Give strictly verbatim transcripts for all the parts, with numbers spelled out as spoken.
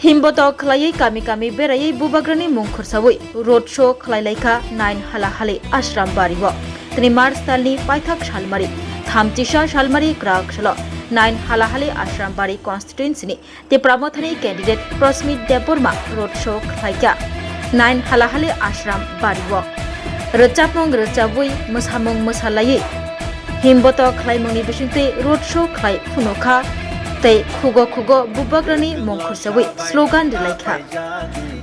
Himboto khlaiwi kami kami beraiwi bubagrani mung khursawi road show khlai laikha Nain Halahali Ashram bario. Tini March talni paithak salmari, thamchisa salmari kwrak salo Nain Halahali Ashram bari constituency ni Tipra Mothani candidate Prasmit Debbarma road show khlaikha Nain Halahali Ashram bario. Rwchapmung rwchabwi, mwsamung mwsalaiwi, himboto khlaimungni bisingtwi road show khlai phunukha tei khugo khugo bubagrani mung khursawi slogan rwlaikha.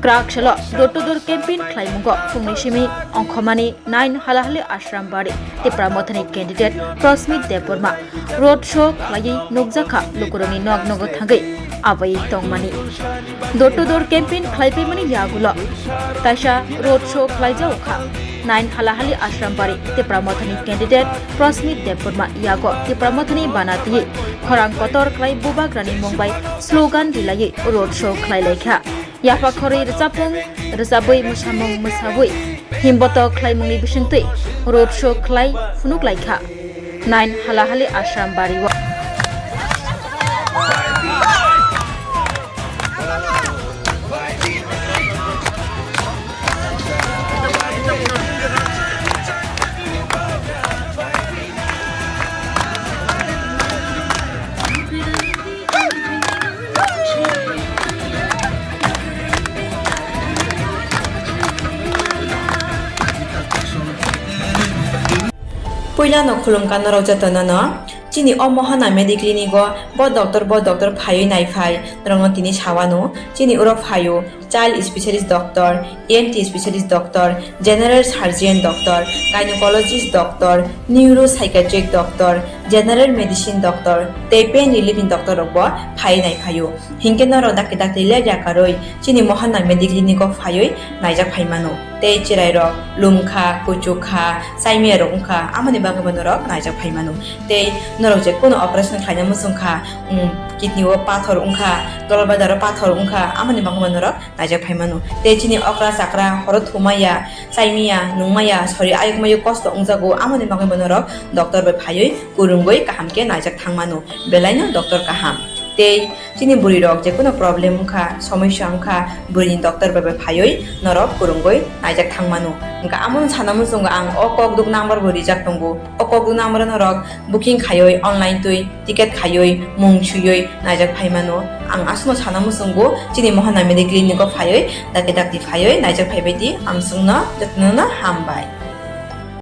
Kwrak salo door to door campaign khlaimungo phungni simi ongkhormani Nain Halahali Ashram bari Tipra Mothani candidate Prasmit Debbarma road show khlaiwi nukjakha lukurokni nok nogo thangwi abai tongmani. Door to door campaign khlaipaimani yagulo kaisa road show khlaijak kha. Nain Halahali Ashram bari Tipra Mothani candidate Prasmit Debbarma yago Tipra Mothani bana twi khorang kotor khlai bubagrani mung bai slogan rwlaiwi road show khlai laikha. Yapha khorwi rwchapmung rwchabwi, mwsamung mwsabwi, himboto khlaimungni bisingtwi road show khlai phunuk laikha Nain Halahali Ashram bario. Puilano khulumkha norok jotono no. Chini o Mohana Mediclinic o bo doctor, bo doctor phaiwi naiphai norokno tini sawano. Chini oro phaio child specialist doctor, E N T specialist doctor, general surgeon doctor, gynecologist doctor, neuropsychiatric doctor, general medicine doctor tei pain relief ni doctor rok bo phaiwi naiphaio. Hinkhe norok dakti dakti ler yakarwi chini Mohana Mediclinic o phaiwi naijak phaimano. Tei chwrairok lumkha, kuchukha, chaimiyarok wngkha, amoni bagwi bo norok naijak phaimano. Tei norok je kono operation khlaina muchungkha, um, kidney o pathor wngkha, dolbadaro pathor wngkha, amoni bagwi bo norok naijak phaimano. Tei chini okra chakra horo thumaya, chaimiya, nungmaya, sori ayukmayo kosto wngjago, amoni bagwi bo norok doctor bai phaiwi kwrwngwi kaham khe naijak thangmano. Belaino doctor kaham. Tei chini bwrwi rok je kono problem wngkha, somosya wngkha, bwrwini doctor bai bai phaiwi norok kwrwngwi naijak thangmano. Hwnkha amo sana muchungo ang o kokduk number bo rijak tongo. O kokduk number o norok booking khaiwi, online twi ticket khaiwi, mung swiwi naijak phaimano. Ang aswkno sana muchungo chini Mohana Mediclinic o phaiwi, dakti dakti phaiwi naijak phaibai di. Ang chwngno jotono no hambai.